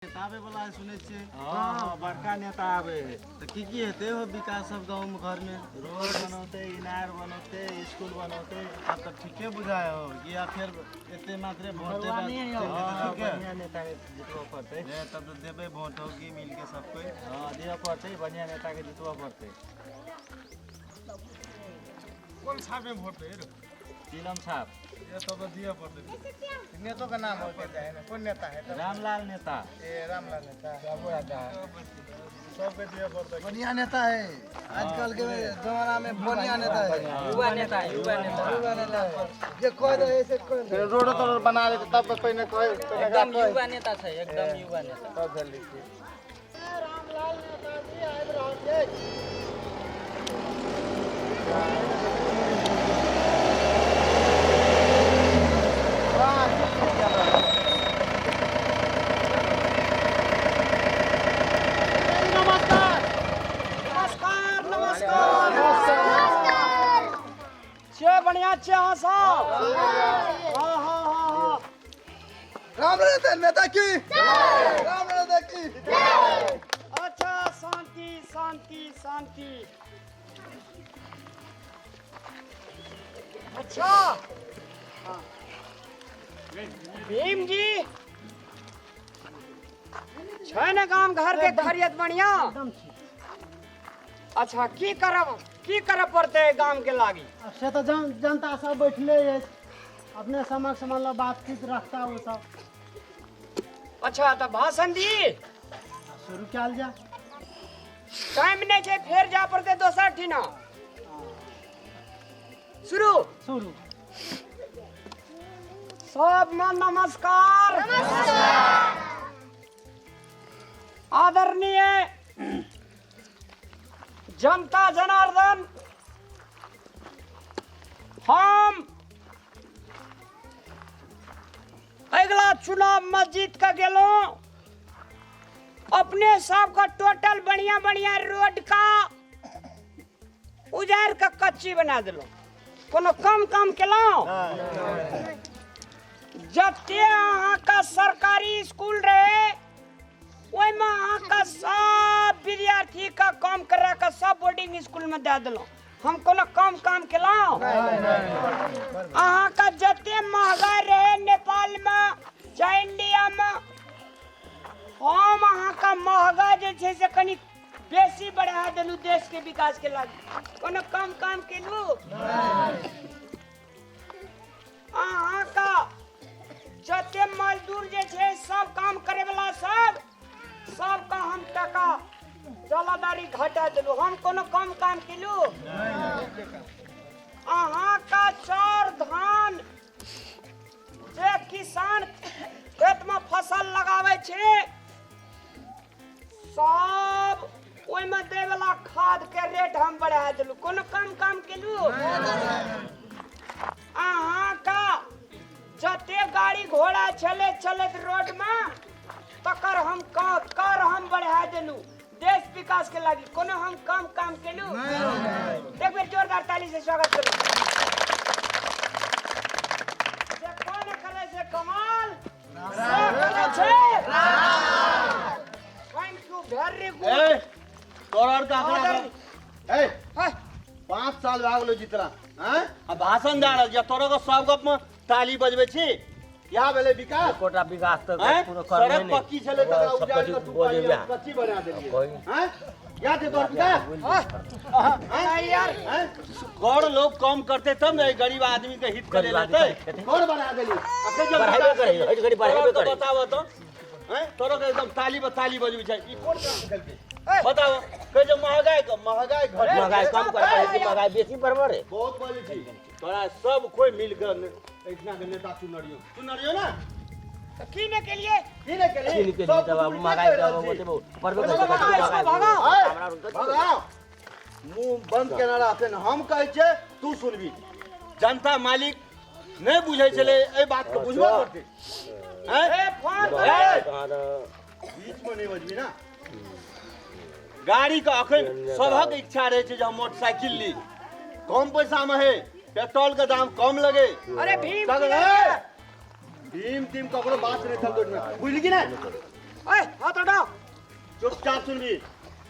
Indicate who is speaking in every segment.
Speaker 1: नेता आबै वाला है सुनै छियै।
Speaker 2: हँ, बड़का नेता आबै है।
Speaker 1: तऽ की की हेतै हो विकास सब गाँव घर में?
Speaker 2: रोड बनौतै, इनार बनौतै, स्कूल बनौतै।
Speaker 1: आब तऽ ठीके बुझाय हो कि या फेर एते मात्रे वोट देबा चलि जेतै।
Speaker 2: हँ,
Speaker 1: ठीके।
Speaker 2: बढ़िया नेता के जितबऽ पड़तै।
Speaker 1: ए तब तऽ देबै वोट हो कि मिलके सब कोइ।
Speaker 2: हँ, दिअ पड़तै, बढ़िया नेता के जितबऽ पड़तै।
Speaker 3: कोन छाप में वोट दे रे?
Speaker 2: चिलम छाप।
Speaker 3: ये तब तो दिए पड़तै।
Speaker 4: नेतो का नाम होके चाहे ना, कौन नेता है?
Speaker 2: रामलाल नेता।
Speaker 4: ए रामलाल नेता।
Speaker 3: सबके दिए पड़तै।
Speaker 4: बढ़िया नेता है, आजकल के जमाना में बढ़िया नेता है।
Speaker 5: युवा नेता है, युवा नेता।
Speaker 4: युवा नेता है जे कह दे ऐसे कह दे।
Speaker 3: रोड तोड़ बना दे तब पहिने कहे पहिने।
Speaker 5: एकदम युवा नेता छै, एकदम युवा नेता।
Speaker 3: तब भेल लिखी।
Speaker 4: रामलाल नेताजी आबि रहल छै।
Speaker 5: नमस्कार, नमस्कार, छियै बढ़िया छियै अहाँ सब? हाँ हाँ हाँ हाँ।
Speaker 4: रामलाल नेता की, रामलाल नेता की।
Speaker 5: अच्छा, शांति शांति शांति। अच्छा हाँ। भीम जी छै ने गाम घर के खरियत बढ़िया? अच्छा, की करब, की करब पड़तै गाम के लागी?
Speaker 6: से तऽ जन जनता सब बैठले अछि अपने समक्ष, मतलब बातचीत रखता ओ सब।
Speaker 5: अच्छा, तऽ भाषण दी।
Speaker 6: शुरू कयल जाय।
Speaker 5: टाइम नहि छै, फेर जाय पड़तै दोसर ठिना। शुरू।
Speaker 6: शुरू।
Speaker 5: सब में नमस्कार। आदरणीय जनता जनार्दन, हम अगिला चुनाव में जीत के गेलहुँ। अपने सबके टोटल बढ़िया बढ़िया रोड का उजाड़ के कच्ची बना देलहुँ। कोनो कम काम केलहुँ? जते अहाँके सरकारी स्कूल रहे, ओहिमे अहाँके सब विद्यार्थीके कम करा के सब बोर्डिंग स्कूलमे दए देलहुँ। हम कोनो कम काम केलहुँ? अहाँके जते महगाई रहे नेपालमे चाहे इंडियामे, हम अहाँके महगा जे छै से कनि बेसी बढ़ा देलहुँ देशके विकासके लागी। कोनो कम काम केलहुँ? अहाँके जते मजदूर जे छै, सब काम करैवला सब, सबके हम टका जलादारी घटा देलहुँ। हम कोनो कम काम केलहुँ? अहाँके चाउर धान जे किसान खेतमे फसल लगाबै छै, सब ओहिमे दैवला खादके रेट हम बढ़ा देलहुँ। कोनो कम काम केलहुँ? अहाँके जते गाड़ी घोड़ा छलै चलैत रोडमे, तकर हम कर हम बढ़ा देलहुँ देश विकास के लागी। कोनो हम कम काम केलहुँ? एक बेर जोरदार ताली से स्वागत करू। से कोन करे से कमाल से करे छै। Thank you, very good.
Speaker 3: ए तोरा और का आंकड़ा ए।
Speaker 5: है।
Speaker 3: 5 साल भए गेलो जितना हैं आ भाषण दए रहल छियै, तोरा के सब गप में ताली बजबै छी। इएह भेलै विकास?
Speaker 7: एकोटा विकास तऽ
Speaker 3: हैं?
Speaker 7: कोनो करले
Speaker 3: सड़क
Speaker 7: नहि।
Speaker 3: पक्की छलै तकरा
Speaker 7: सब
Speaker 3: उजाड़ि
Speaker 7: किछु
Speaker 3: कऽ तू
Speaker 7: बोझे
Speaker 3: कहलियै
Speaker 7: बियाह।
Speaker 3: कच्ची बना देलियै।
Speaker 7: कोइ-
Speaker 3: हैं? इएह छै तोहर विकास?
Speaker 5: नहीं यार।
Speaker 3: हैं? गौर लोग कम करते तब ने गरीब आदमी के हित करे
Speaker 7: गरीब आदमी
Speaker 3: लेतै।
Speaker 7: के खेती।
Speaker 3: कौन बढ़ा देली अखन जब
Speaker 7: बढ़ाबे
Speaker 3: विकास
Speaker 7: करे, हर घड़ी बढ़ाबे
Speaker 3: तोरा के
Speaker 7: करे।
Speaker 3: बताबऽ तो हैं, तोरा के एकदम ताली पर ताली बजबै छै। ई कोन काम केलकै बताबऽ? कहै छै महगाई के महगाई घट।
Speaker 7: महगाई कम कर, महगाई बेसी बराबर है।
Speaker 3: बहुत बजै छी। तोरा सब कोई मिल के एहिठिना के नेता चुनरियो, चुनरियो ना।
Speaker 5: तो की ने के लिए?
Speaker 3: की नहि केली?
Speaker 7: चीनी के
Speaker 3: सब
Speaker 7: लिए दबाव
Speaker 3: कुछ
Speaker 7: महगाई
Speaker 3: कहि रहल
Speaker 7: दबाव
Speaker 3: छी।
Speaker 7: होते बढ़बे करे।
Speaker 5: भगाओ इसको, भगाओ।
Speaker 3: ऐ, भगाओ। मुंह बंद केने रहते ने। हम कहै छियै तू सुनबी। जनता मालिक नहि बुझै छलै एहि बात के, बुझबो पड़तै हैं?
Speaker 5: ए फोन कर।
Speaker 3: ए, बीच में नहि बजबी ना। गाड़ी के अखन सभक इच्छा रहै छै जे हम मोटरसाइकिल ली, कम पैसा में है, पेट्रोल के दाम कम लगे।
Speaker 5: अरे भीम
Speaker 3: चल,
Speaker 5: की
Speaker 3: ए, भीम टीम ककरो बात नहि चलतो, बुझली कि नहि?
Speaker 5: ए हाथ हटाओ।
Speaker 3: चुपचाप सुनबी,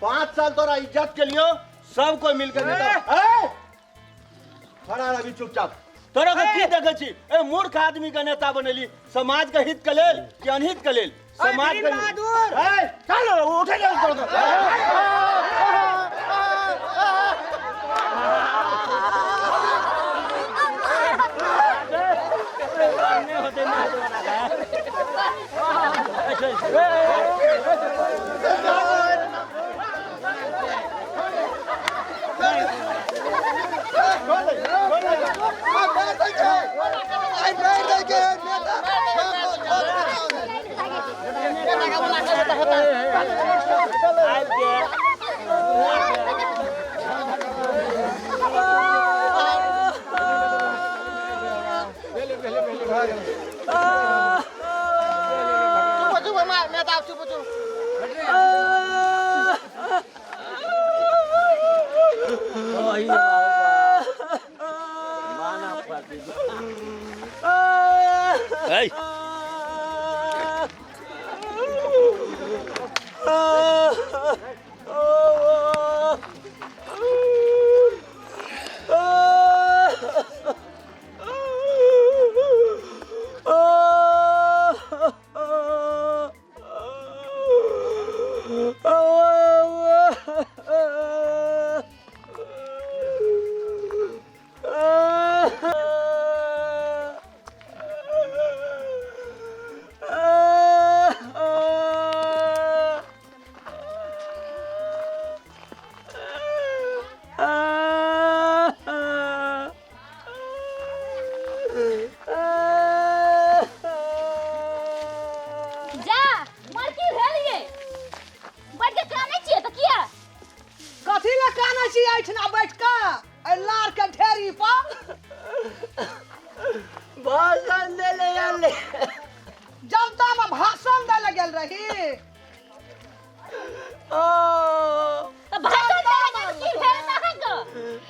Speaker 3: 5 साल तोरा इज्जत के लिए सब कोई मिलकर नेता। ए खड़ा रही चुपचाप। तोरा के की देखै छी? ए मूर्ख आदमी के नेता बनेली समाज के हित के लेल कि अनहित के लेल? समाज के
Speaker 5: बहादुर।
Speaker 3: ए चल उठे जा तोरा के।
Speaker 8: जा मर की भेलिए बैठ के कानै छियै तऽ किया?
Speaker 4: कथी लए कानै छी एहिठिना बैठ कऽ एहि लार के ढेरी पर?
Speaker 5: भाषण दे ले आले।
Speaker 4: जनता में भाषण दे लए गेल रही।
Speaker 5: ओ
Speaker 8: तऽ भाषण देले गेल की भेल तऽ अहाँके?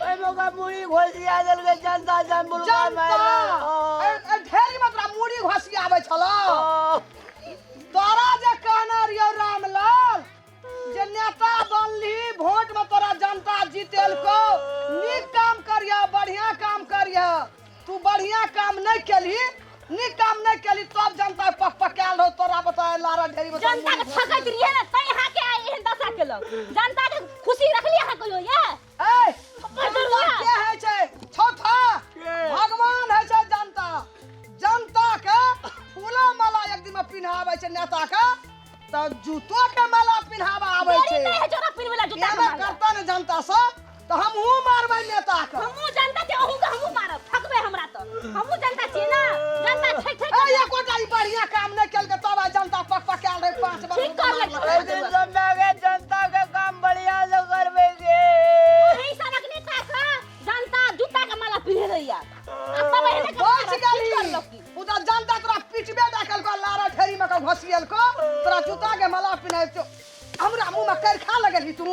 Speaker 5: ओहिमे ओकरा मुड़ी घोसिया देलकै जनता जन बुलका
Speaker 4: जनता एहि ढेरी में तोरा मुड़ी घोसियाबै छलौ। तोरा जे कहने रहियौ रामलाल जे नेता बनली वोट में तोरा जनता जीतेलको, नीक काम करिह, बढ़िया काम करिह। तू बढ़िया काम नहीं केलही, नीक काम नहीं केलही तब जनता पक पकायल रहो तोरा बता लारा ढेरी बता।
Speaker 8: जनता के ठकैत रहियै ने तैं अहाँके आइ एहन दशा केलक। जनता के खुशी रखली अहाँ कहियो ये?
Speaker 4: ए
Speaker 8: बजरुआ।
Speaker 4: के है छै छौथा भगवान है छै जनता। जनता के फूला माला एक दिन में पिन्हाबै छै नेता के, तऽ जूतो के माला पिन्हाबा आबै
Speaker 8: देरी
Speaker 4: छै।
Speaker 8: नहि है जोड़ा पिन्हबै जूता के
Speaker 4: एना
Speaker 8: माला।
Speaker 4: करता ने जनता से तऽ हमहूँ मारबै नेता के।
Speaker 8: हमहूँ जनता के अहूँ के हमहूँ मारब, ठकबै हमरा तऽ। हमहूँ जनता छियै ने, जनता ठकि ठकि
Speaker 4: ए एकोटा ई बढ़िया काम नहि केलकै तब आइ जनता पक पकायल रहै 5 बार।
Speaker 8: ठीक कर लेलकै।
Speaker 5: जनता के काम बढ़िया से करबै गे।
Speaker 8: एहि सभक नेता के जनता जूता के माला पिन्हे दैया। आ तब एहने के
Speaker 4: बच
Speaker 8: मारब, ठीक
Speaker 4: गेली।
Speaker 8: करलक की?
Speaker 4: उ तऽ जनता तोरा पिटबे डाकलको, लारा ढेरी में के घोसियलको, तोरा जूता के माला पिन्हाइ छौ। हमरा मुँह में करखा लगेलही तू।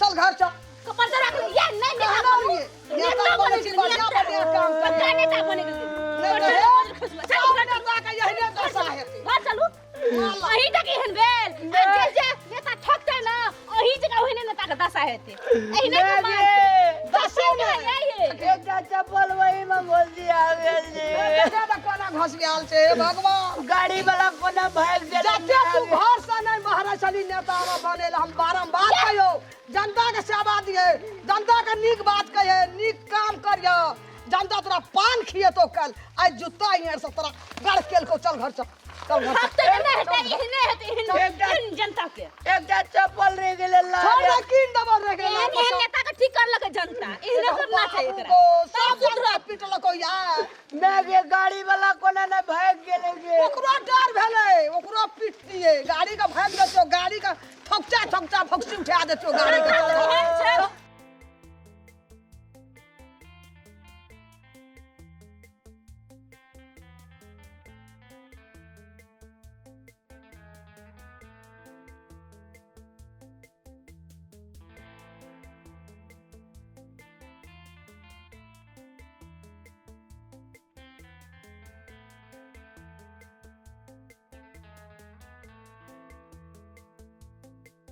Speaker 4: चल घर चल।
Speaker 8: कपार जरा के ये नहीं नेता
Speaker 4: कहना
Speaker 8: बनू।
Speaker 4: रहिए, नेता
Speaker 8: नेता
Speaker 4: बनै
Speaker 8: बनै
Speaker 4: छी,
Speaker 8: छी,
Speaker 4: बढ़िया बढ़िया काम करै।
Speaker 8: पक्का नेता बनै गेलै।
Speaker 4: नहि तऽ हे,
Speaker 8: चल
Speaker 4: सब
Speaker 8: घर चलू।
Speaker 4: नेता के एहने दशा हेतै।
Speaker 8: घर चलू। अहीं तक एहन भेल। आ जे जे नेता ठकतै ने, अहीं जकाँ ओहने नेता के दशा हेतै। एहने के मारतै। दशा नहि ये।
Speaker 5: एकटा चप्पल वही में घोसिया गेल जी।
Speaker 4: देखा तऽ कोना घोसियाल छै, हे भगवान।
Speaker 5: गाड़ी वाला कोना भागि गेलै।
Speaker 4: जते तू घर से नहीं बहरे छली नेता में बने ला, हम बारम्बार कहियो जनता के सेवा दिए, जनता के नीक बात कहिए, नीक काम करिए, जनता तोरा पान खिएतो कल। आइ जूता इहर से तोरा गड़ केलको। चल घर चल, चल घर चल।
Speaker 8: ठकतै तऽ नहि हेतै, एहने हेतै, एहन एहन जनता के।
Speaker 5: एकटा चप्पल रहि गेलै
Speaker 4: छोड़
Speaker 5: लारे।
Speaker 4: दे, कीन देबो रे गेलै।
Speaker 8: एहन एहन नेता के ठीक करलकै जनता। एहने करना छै एकरा।
Speaker 4: सब जनता पिटलको यार।
Speaker 5: मैं के गाड़ी वाला कोना ने भागि गेलै गे।
Speaker 4: ओकरो डर भेलै, ओकरो पीट दिए। गाड़ी के भागि देतौ, गाड़ी के ठोकचा ठोकचा फौकसी उठा देतौ गाड़ी के।